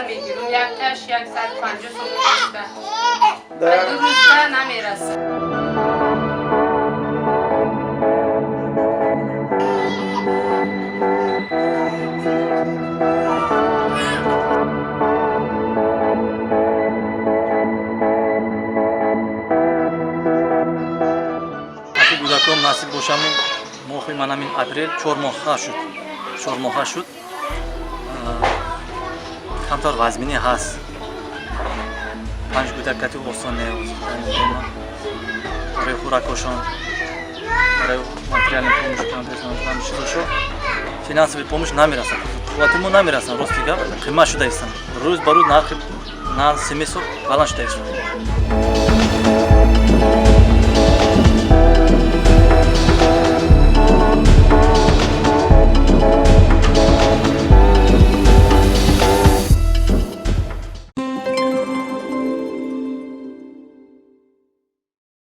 Равған мегирам, якташ 150 сомон шуда. 2 рӯза намерасад. Вақти кӯдаком насиб бошаму, моҳи манамин апрел 4 моҳа шуд, 4 моҳа шуд. Камтар вазминӣ ҳаст. Панҷ кӯдак кати осон не. Барои хӯракошон, барои материальный помощь, чизошо финансовый помощь намерасад, қуввати мо намерасад. Рости гап, қимат шуда истанд, рӯз ба рӯз нархи на семейство баланд шуда истанд.